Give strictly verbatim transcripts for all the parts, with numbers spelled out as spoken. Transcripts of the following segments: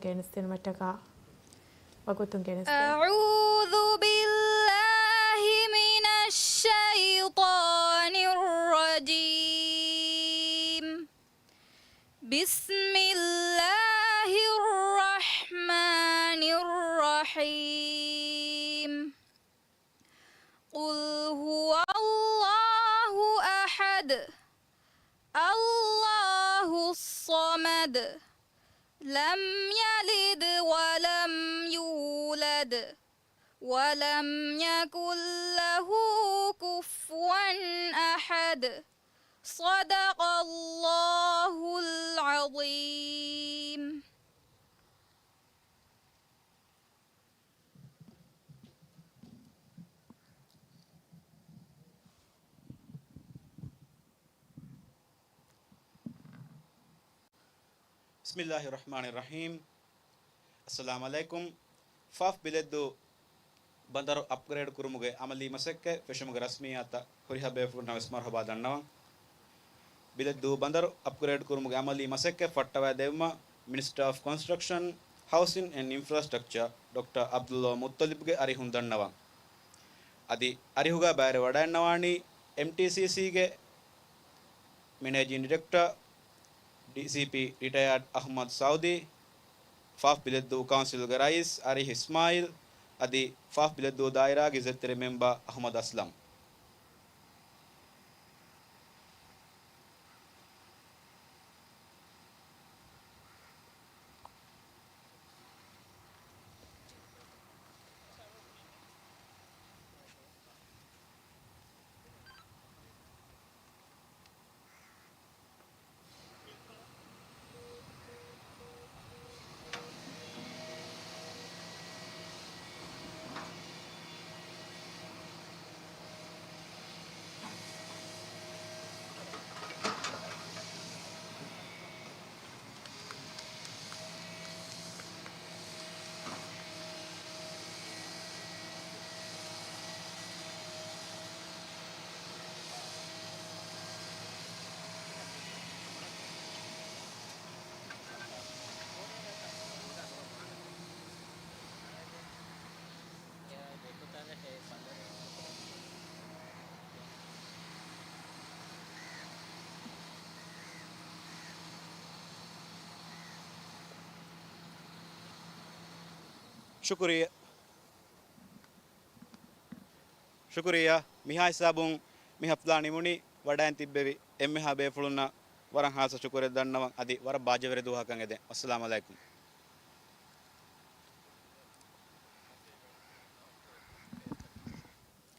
ގެނެސްދިނުމަށްޓަކާ ވަގުތުން ގެނެސްދޭ. أعوذ بالله من الشيطان الرجيم. بسم الله الرحمن الرحيم. قل هو الله أحد، الله الصمد، لم يلد ولم يولد، ولم يكن له كفوا أحد. صدق الله العظيم. بسم الله الرحمن الرحيم. އައްސަލާމު ޢަލައިކުމް. ފާފް ބިލެއްދޫ ބަނދަރު އަޕްގްރޭޑް ކުރުމުގެ އަމަލީ މަސައްކަތް ފެށުމުގެ ރަސްމިއްޔާތަށް ހުރިހާ ބޭފުޅުންނަށް ވެސް މަރުޙަބާ ދަންނަވަން. ބިލެއްދޫ ބަނދަރު އަޕްގްރޭޑް ކުރުމުގެ އަމަލީ މަސައްކަތް ފައްޓަވައިދެއްވުމަށް މިނިސްޓަރ އޮފް ކޮންސްޓްރަކްޝަން، ހައުސިން އެންޑް އިންފްރާސްޓްރަކްޗަރ ޑޮކްޓަރ ޢަބްދުﷲ މުއްޠަލިބްގެ އަރިހުން ދަންނަވަން. އަދި އަރިހުގަ ބައިވެރިވަޑައިގަންނަވާނީ އެމްޓީސީސީގެ މެނޭޖިން ޑިރެކްޓަރ، ޑީސީޕީ ރިޓަޔާޑް އަޙްމަދު ސައުދީ، ފާފް ބިލެއްދޫ ކައުންސިލްގެ ރައީސް އަރީހް އިސްމާއީލް، އަދި ފާފް ބިލެއްދޫ ދާއިރާގެ އިއްޒަތްތެރި މެމްބަރ އަޙްމަދު އަސްލަމް. ޝުކުރިއްޔާ. ޝުކުރިއްޔާ. މިހާ ހިސާބުން މި ހަފްލާ ނިމުނީ. ވަޑައިން ތިއްބެވި އެންމެހާ ބޭފުޅުންނަށް ވަރަށް ހާއްސަ ޝުކުރެއް ދަންނަވަން. އަދި ވަރަށް ބާއްޖަވެރި ދުވަހަކަށް އެދެން. އައްސަލާމު ޢަލައިކުމް.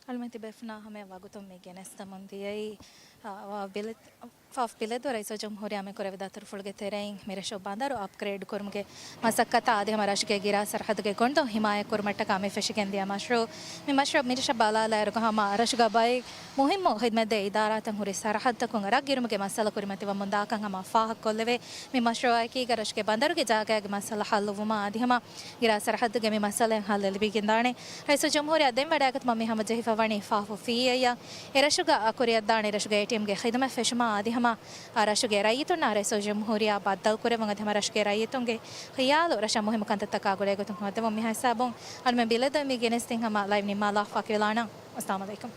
އަޅުމެން ތިބޭފުޅުންނާ ހަމަޔަށް ވަގުތުން މި ގެނެސްދަމުން ދިޔައީ، އާ، ވާ ބިލެއް-، ފާފް ބިލެއްދޫ ރައީސުލްޖުމްހޫރިއްޔާ މި ކުރެއްވި ދަތުރުފުޅުގެ ތެރެއިން މިރަށު ބަނދަރު އަޕްގްރޭޑް ކުރުމުގެ މަސައްކަތާ އަދި ހަމަ ރަށުގެ ގިރާ ސަރަހައްދުގެ ގޮނޑު ހިމާޔަތް ކުރުމަށްޓަކާ މި ފެށިގެން ދިޔަ މަޝްރޫއު. މި މަޝްރޫއު މިރަށަށް ބަލާލާއިރުގަ ހަމަ ރަށުގަ ބައެއް މުހިއްމު ޚިދްމަތްދޭ އިދާރާތައް ހުރި ސަރަހައްދަކުން ރަށް ގިރުމުގެ މައްސަލަ ކުރިމަތިވަމުން ދާކަން ހަމަ ފާހަގަކޮށްލެވޭ. މި މަޝްރޫއާއެކީގަ ރަށުގެ ބަނދަރުގެ ޖާގައިގެ މައްސަލަ ހައްލުވުމާ އަދި ހަމަ ގިރާ ސަރަހައްދުގެ މި މައްސަލައިން ހައްލެއް ލިބިގެންދާނެ. ރައީސުލްޖުމްހޫރިއްޔާ ދެން ވަޑައިގަތުމަށް މި ހަމަޖެހިފަ ވަނީ ފާފު ފީއައްޔަށް. އެރަށުގަ އަ، ކުރިއަށްދާނެ ރަށުގެ އޭޓީއެމްގެ ޚިދުމަތް ފެށުމާ އަދި ހަމަ އަ، ރަށުގެ ރައްޔިތުންނާ ރައީސުލްޖުމްހޫރިއްޔާ ބައްދަލުކުރެއްވުން އަދި ހަމަ ރަށުގެ ރައްޔިތުންގެ ޚިޔާލު ރަށަށް މުހިއްމު ކަންތައްތަކާ ގުޅޭގޮތުން ހޯދެވުން. މިހާ ހިސާބުން އަޅުމެން ބިލެއްދޫ މި ގެނެސްދިން ހަމަ ލައިވް ނިންމާލާފަ ވަކިވެލާނަން. އައްސަލާމު ޢަލައިކުމް.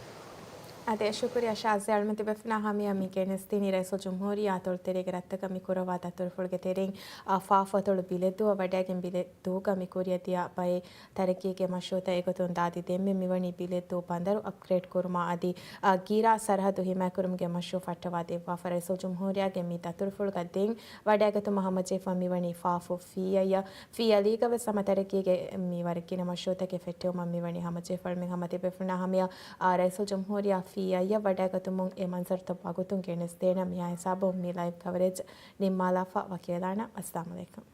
އާދެ، ޝުކުރިއްޔާ ޝާޒި. އަޅުމެން ތިބޭފުޅުންނާ ހަމަޔަށް މި ގެނެސްދިނީ ރައީސުލްޖުމްހޫރިއްޔާ އަތޮޅުތެރޭގެ ރަށްތަކަށް މި ކުރައްވާ ދަތުރުފުޅުގެ ތެރެއިން، އާ، ފާފް އަތޮޅު ބިލެއްދޫއަށް ވަޑައިގެން ބިލެއްދޫގަ މި ކުރިއަށް ދިޔަ ބައެއް ތަރައްޤީގެ މަޝްރޫޢުތައް. އެގޮތުން ދާދި ދެންމެ މިވަނީ ބިލެއްދޫ ބަނދަރު އަޕްގްރޭޑް ކުރުމާ އަދި، އާ، ގިރާ ސަރަހައްދު ހިމާޔަތްކުރުމުގެ މަޝްރޫޢު ފައްޓަވާ ދެއްވާފަ. ރައީސުލްޖުމްހޫރިއްޔާގެ މި ދަތުރުފުޅުގަ ދެން ވަޑައިގަތުމަށް ހަމަޖެހިފަ މިވަނީ ފާފު ފީއައްޔަށް. ފީއަލީގަ ވެސް ހަމަ ތަރައްޤީގެ މި ވަރަށް ގިނަ މަޝްރޫޢުތަކެއް ފެއްޓެވުމަށް މިވަނީ ހަމަޖެހިފަ. އަޅުމެން ހަމަ ތިބޭފުޅުންނާ ހަމަޔަށް، އާ، ރައީސުލްޖުމްހޫރިއްޔާ ފީއައްޔަށް ވަޑައިގަތުމުން އެ މަންޒަރުތައް ވަގުތުން ގެނެސްދޭނަން. މިހާ ހިސާބުން މި ލައިވް ކަވަރޭޖް ނިންމާލާފަ ވަކިވެލާނަން. އައްސަލާމު ޢަލައިކުމް.